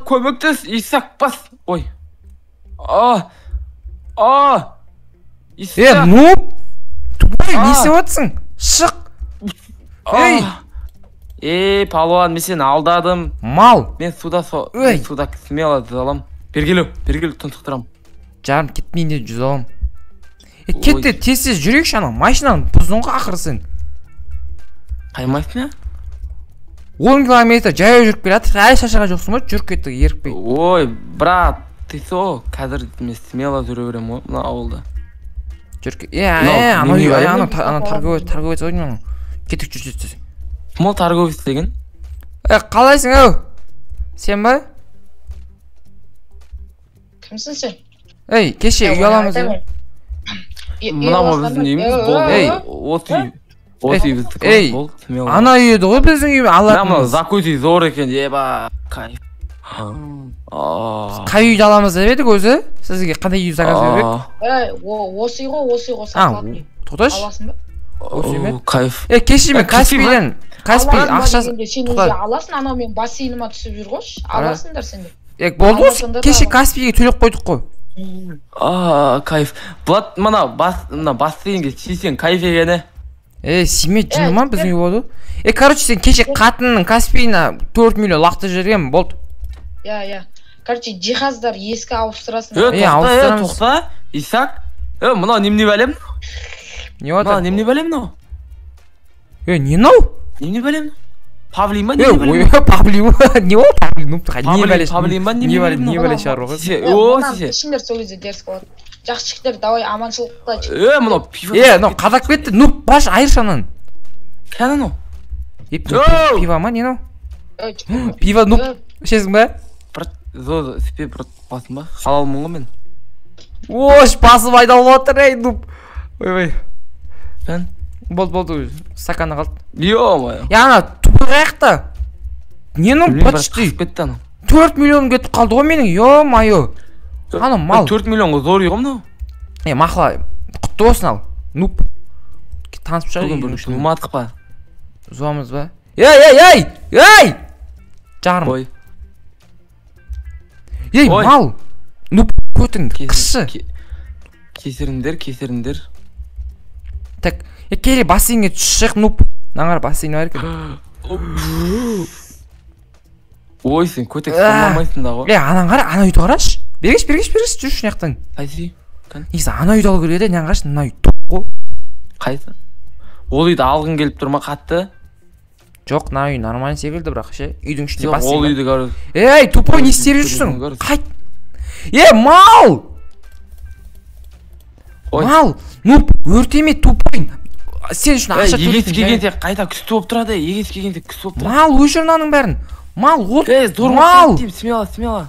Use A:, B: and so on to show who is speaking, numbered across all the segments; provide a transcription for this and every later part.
A: Көмектес, Исак, бас. Ой. А. Исак.
B: Нуб. Тупой, не істеп отырсың? Шық. Ей.
A: Ей, палуан, мен сені алдадым.
B: Мал.
A: Мен суда суда смело жүзе алам. Бергелі, бергелі тұншықтырам.
B: Жарым кетмейін де жүзе алам. Кет те тез-тез жүрейікші анау, машинаны бұздың ғой ақыры сен.
A: Қай машина?
B: 10 километр жаяу жүріп келе жатырсың, әлі шаршаған жоқсың ба? Жүріп кеттік, ерікпей.
A: Ой, брат, ты со, қазір мен смело жүре беремін ғой мына ауылда.
B: Жүріп анау анау торговец ғой анау. Кеттік, жүр, жүр, жүр.
A: Кім ол торговец деген?
B: Қалайсың ау? Сен ба?
C: Кімсің сен?
B: Ей, кеше үй аламыз.
A: Мынау ма біздің үйіміз? Болды.
B: Ей,
A: осы үй. Осы үй біздікі.
B: Ей, ана үй еді ғой біздің үй алатынымыз.
A: Мына закузи зор екен, еба, кайф.
B: Қай үйді аламыз деп едік өзі? Сізге қандай үй заказ беріп едік?
C: Ей, осы үй ғой, осы үй ғой сатылатын үй.
B: Тоқташы.
C: Аласың ба?
B: Осы үй ме?
A: Кайф.
B: Кеше мен Каспийден, Каспий ақшасы
C: сен өзі аласың, анау мен бассейніме түсіп жүр қойшы. Аласыңдар сендер.
B: Болды ғой, кеше Каспийге төлеп қойдық қой.
A: Кайф. Бұлат, мына бассейнге сисең кайф екені.
B: Симе жыны ма біздің үй болды? Короче, сен кеше қатынның Каспийына 4 миллион лақтырып жіберген болды.
C: Я, я. Короче, жиһаздар ескі ауыстырасың.
A: Тоқта, тоқта, Исак. Мынау немене бәлем?
B: Не отыр?
A: Мынау немене бәлем мынау?
B: Не мынау?
A: Немене бәлем? Павлин ба, немене бәлем?
B: Павлин, не ол павлин? Не бәле?
A: Павлин ба, немене бәлем?
B: Не бәле шығару ғой?
C: О, ішіңдер сол кезде дерсік болады. Жақсы жігіттер, давай аманшылықта.
A: Мынау пиво.
B: Мынау қадап кетті. Ну, баш айыршы ананы.
A: Кәні анау?
B: Пиво ма, не мынау? Пиво, ну, ішесің ба?
A: Брат, зо, спе, брат, басым ба? Халалмын ғой мен.
B: Ош, басым айдалып отыр, ей, нуб. Ой-ой.
A: Кән?
B: Болды, болды, стаканы қалды.
A: Ё-моё.
B: Ана, тупой қаяқта? Не ну, почти. 4 миллион кетіп қалды ғой менің, ё-моё. Ана мал.
A: 4 миллионға зор үй ғой мынау.
B: Мақұл, құтты болсын ал. Нуб. Танысып шығайық.
A: Бүгін бір жумадық па?
B: Жуамыз ба? Ей, ей, ей! Ей! Жарым.
A: Ой.
B: Ей, мал. Нуб, көтіңді қысшы.
A: Кесіріңдер, кесіріңдер.
B: Так, келе бассейнге түсші, нуб. Мынаған қара, бассейн бар екен.
A: Ой, сен көтек салмайсың да ғой.
B: Ананы қара, ана үйді қарашы. Бергеш, бергеш, бергеш, жүрші мына жақтан.
A: Қайсы үй?
B: Негізі ана үйді алу керек еді, мынаны қарашы, мына үй тоқ қой.
A: Қайсы? Ол үйді алғың келіп тұр ма қатты?
B: Жоқ, мына үй нормально секілді, бірақ ше, үйдің ішінде бассейн.
A: Ол үйді короче.
B: Ей, тупой, не істеп жүрсің? Қайт. Мал! Мал! Нуб, өртеме, тупой. Сен үшін ақша төлейтін.
A: Егес келгенде қайта күшті болып тұрады, егес келгенде күшті болып тұрады.
B: Мал, өшір мынаның бәрін. Мал, от.
A: Зор
B: мал.
A: Смело, смело.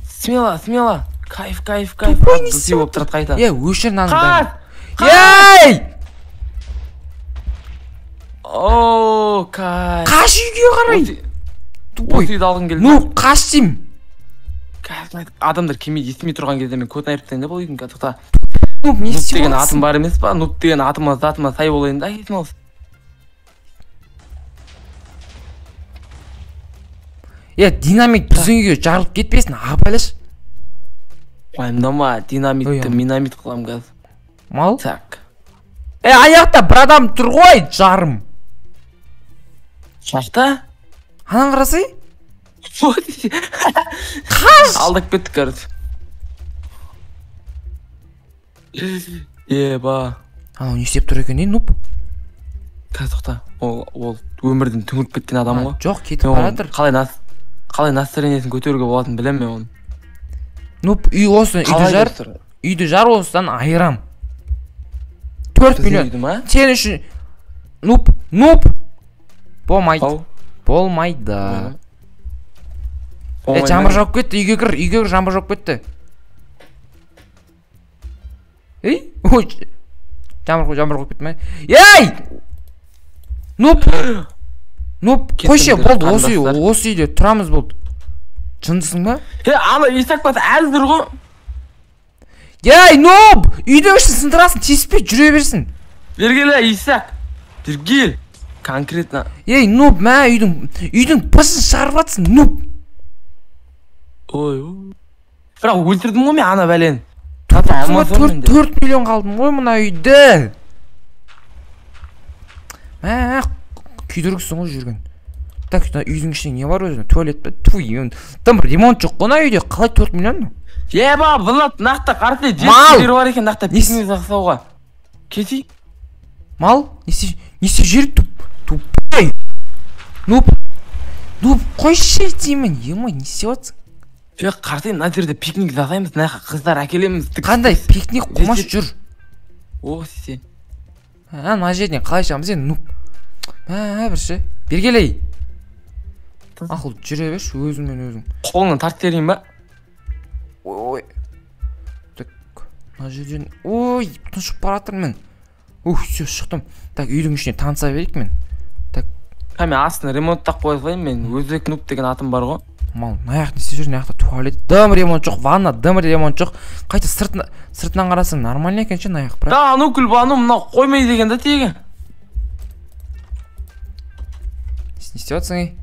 A: Смело, смело. Кайф, кайф, кайф.
B: Тупой, не істеп
A: болып тұрады қайта.
B: Өшір мынаның бәрін. Ей!
A: О, кайф.
B: Қаш үйге қарай. Тупой.
A: Осы үйді алғың келді.
B: Ну, қаш деймін.
A: Адамдар келмей, естімей тұрған кезде мен көтін айырып тастайын да бұл үйдің тоқта.
B: Нуб, не
A: Нуб
B: істеп
A: деген
B: отырсың?
A: атым бар емес па? Нуб деген атыма, затыма сай болайын да, есім алсын.
B: Динамит біздің үйге жарылып кетпесін, абайлашы.
A: Уайымдама, динамитті минамит қыламын қазір.
B: Мал?
A: Так.
B: Аяқта бір адам тұр ғой, жарым.
A: Шақта?
B: Ананы қарасай? Қаш!
A: Алдап кеттік, короче. Еба.
B: Анау не істеп тұр екен, нуб?
A: Қазір тоқта. Ол өмірден түңіліп кеткен адам ғой.
B: Жоқ, кетіп бара жатыр.
A: Қалай настроениесін көтеруге болатынын білемін мен оны.
B: Нуб, үй осы, үйді жар. Үйді жар, осыдан айырам. 4 миллион. Сен үшін нуб, нуб. Болмайды. Болмайды. Жаңбыр жауып кетті, үйге кір, үйге кір, жаңбыр жауып кетті. Ей, ой, жаңбыр қойып кетті ме? Ей! Нуб! Нуб, қойшы, болды, осы үй, осы үйде тұрамыз болды. Жындысың ба?
A: Ана Исак басы әлі тұр ғой.
B: Ей, нуб! Үйдің ішін сындырасың, тиіспей жүре берсін.
A: Бергел, Исак. Бергел. Конкретно.
B: Ей, нуб, мә, үйдің пышын шығарып жатсың, нуб.
A: Ой, бірақ өлтірдім ғой мен ана бәлені.
B: 4 миллион қалдым ғой мына үйді. Мә, күйдіргісің ғой жүрген. Так, үйдің ішінде не бар өзі? Туалет пе? Туй, там ремонт жоқ қой мына үйде. Қалай 4 миллион?
A: Еба, Влад, нақты қарсы жер бар екен, нақты пикник жасауға. Кетей.
B: Мал, не істеп жүр? Тупой. Нуб. Нуб, қойшы деймін. Ема, не істеп жатсың?
A: Жоқ, қарсы, мына жерде пикник жасаймыз, мына жаққа қыздар әкелеміз.
B: Қандай пикник қомаш жүр?
A: О, сен.
B: Мына жерден қалай шығамыз енді, нуб? Мә, бірші. Бергелей. Ақыл, жүре берші өзіңмен өзің.
A: Қолыңнан тартып берейін ба?
B: Ой. Так, мына жерден, ой, тұншып бара жатырмын мен. Ух, все, шықтым. Так, үйдің ішіне таныса берейік мен. Так.
A: Мен астын ремонттап қоя салайын мен. Өзбек нуб деген атым бар ғой.
B: Мал, мына жақ не істеп жүр? Мына жақта туалет, дым ремонт жоқ, ванна, дым ремонт жоқ. Қайта сыртынан қарасаң нормально екен ше мына жақ, бірақ.
A: Да, ану Күлбану мынау қоймай деген да тегі.
B: Не істеп жатсың, ей?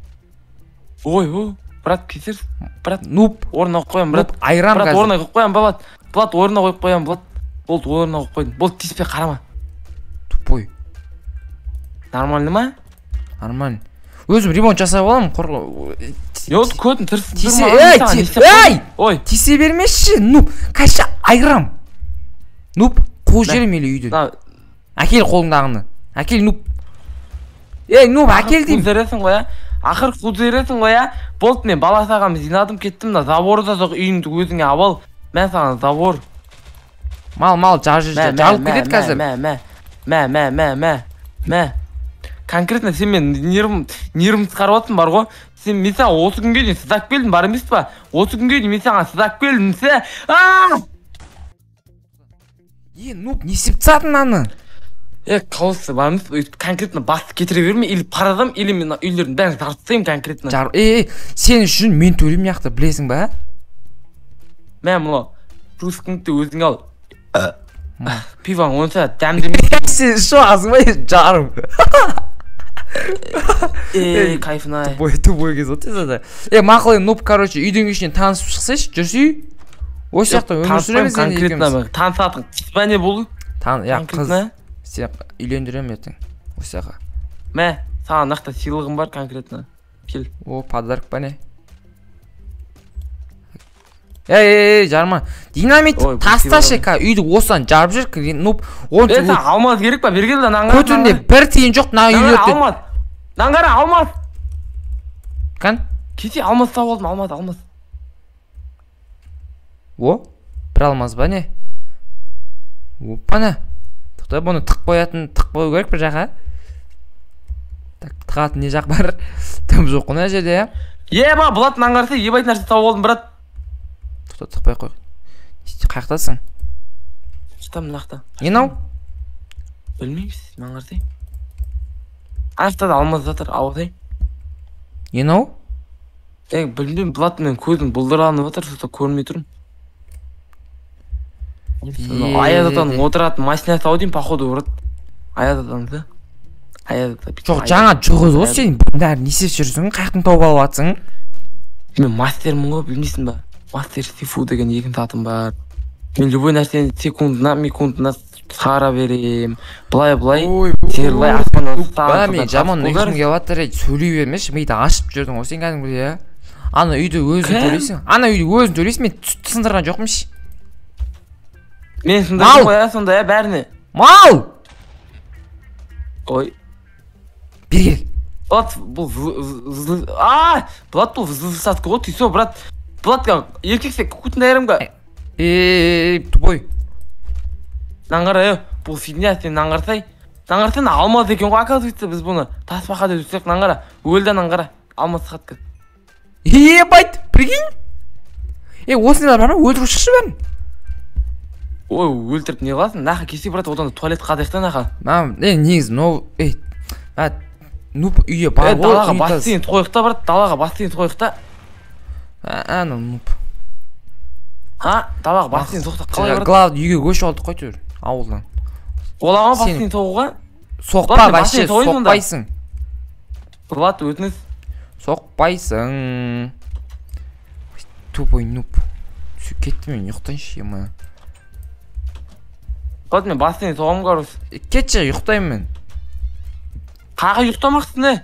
A: Ой, ой, брат, кесерсің. Брат,
B: нуб,
A: орнына қойып қоямын, брат.
B: Айран
A: брат,
B: қазір.
A: Орнына қойып қоямын, Влад. Влад, орнына қойып қоямын, Влад. Болды, орнына қойып қойдым. Болды, тиіспе, қарама.
B: Тупой.
A: Нормально ма?
B: Нормально. Өзім ремонт жасап аламын, қорқы.
A: Не болды, көтін тырысып
B: Тисе,
A: тұрма,
B: ей, ей!
A: Ой.
B: Тисе бермеші, нуб. Қайша айрам. Нуб, қуып жіберем или үйден. Әкел қолыңдағыны. Әкел, нуб. Ей, нуб, әкел деймін.
A: Қуып жібересің ғой, а? Ақыр қуып жібересің ғой, а? Болды, мен бала шағамды жинадым, кеттім, мына заборы да жоқ, үйіңді өзіңе алып ал. Мен саған забор.
B: Мал, мал, жарылып кетеді қазір.
A: Мә, мә, мә, мә, мә, мә, мә. Конкретно сен мен нервім шығарып жатсың бар ғой. Сен мен саған осы күнге дейін сыздап келдім, бар емес па? Осы күнге дейін мен саған сыздап келдім, се. А!
B: Е, нуб, не істеп тастадың мынаны?
A: Е, қауысы бар емес, өйтіп конкретно басты кетіре берме, или парадам, или мен үйлердің бәрін жарып тастаймын конкретно.
B: Жар, е, сен үшін мен төлеймін мына жақта, білесің ба?
A: Мә, мынау русскіңді өзің ал. Пиваң онша дәмді емес.
B: Сен ішіп аласың ба, жарым.
A: Ей, кайфын ай.
B: Тупой, тупой кез ғой тез. Е, мақұл, нуб, короче, үйдің ішінен танысып шықсайшы, жүрсей. Осы жақта өмір сүреміз енді екеуміз.
A: Танысатын қыз ба не бұл?
B: Я, қыз. Сен үйлендіремін ертең осы жаққа.
A: Мә, саған нақты сыйлығым бар конкретно. Кел.
B: О, подарок па не? Ей, ей, ей, жарма. Динамит тасташы, үйді осыдан жарып жүр, нуб.
A: Е, саған алмаз керек па? Бергел да, нан қара.
B: Көтінде бір тиын жоқ, мына үйлерде.
A: Алмаз. Нан қара, алмаз.
B: Кан?
A: Кете, алмаз тауып алдым, алмаз, алмаз.
B: О, бір алмаз ба не? Опана. Тоқта, бұны тық қоятын, тық қою керек бір жаққа. Так, тығатын не жақ бар? Тым жоқ қой мына жерде, ә?
A: Еба, Влад, нан қараса, ебайтын нәрсе тауып алдым, брат.
B: Тоқта, тықпай қой. Қаяқтасың?
A: Шытам, мына жақта.
B: Не мынау?
A: Білмейміз, нан қарасай. Ана жақта да алмаз жатыр, алсай.
B: Не мынау?
A: Е, білмеймін, Влад, мен көзім бұлдырланып жатыр, сосын көрмей тұрмын. Аяз атаның отыратын машинасы ау деймін, походу, брат. Аяз атаның да. Аяз ата.
B: Жоқ, жаңа жұғыз ғой сен. Бұның не істеп жүрсің? Қаяқтан тауып алып жатсың?
A: Мен мастермін ғой, білмейсің ба? Мастер Сифу деген екінші атым бар. Мен любой нәрсені секундына, микундына шығара берем. Былай-былай, жерлай аспаннан ұстап.
B: Мен жаман ұйқым келіп жатыр, сөйлей бермеші, миды ашып жүрдің ғой сен кәдімгідей, ә? Ана үйді өзің төлейсің. Ана үйді өзің төлейсің, мен сындырған жоқпын ше.
A: Мен сындырдым ғой, сонда, бәріне.
B: Мал!
A: Ой.
B: Бері кел.
A: Влад, бұл Влад, бұл взрывчатка ғой, ты со, брат. Влад, еркексе көтін айырымға.
B: Ей, тупой.
A: Нан қара, бұл фигня, сен нан қарасай. Нан қарасай, алмаз екен ғой, оказывается, біз бұны тасбақа деп жүрсек, нан қара. Өлді, нан қара. Алмаз шығады.
B: Ебать, прикинь. Ей, осындайлар бар ма? Өлтіріп шықшы бәрін.
A: Ой, өлтіріп не қыласың? Нақа кесе, брат, одан да туалет қазайық та, нақа.
B: Е, негізі, мынау, ей, нуб үйге бар ғой.
A: Далаға бассейн қойық та, брат, далаға бассейн қойық та.
B: Ана, нуб.
A: А, далаға бассейн соқтық қалай, брат?
B: Главное, үйге көшіп алдық қой түр, ауылдан.
A: Бола ма бассейн соғуға?
B: Соқпа, вообще, соқпайсың.
A: Влад, өтініш.
B: Соқпайсың. Тупой нуб. Все, кетті, мен ұйықтайыншы, ема.
A: Влад, мен бассейн соғамын, короче.
B: Кетші, ұйықтаймын мен.
A: Қаға ұйықтамақсың, не?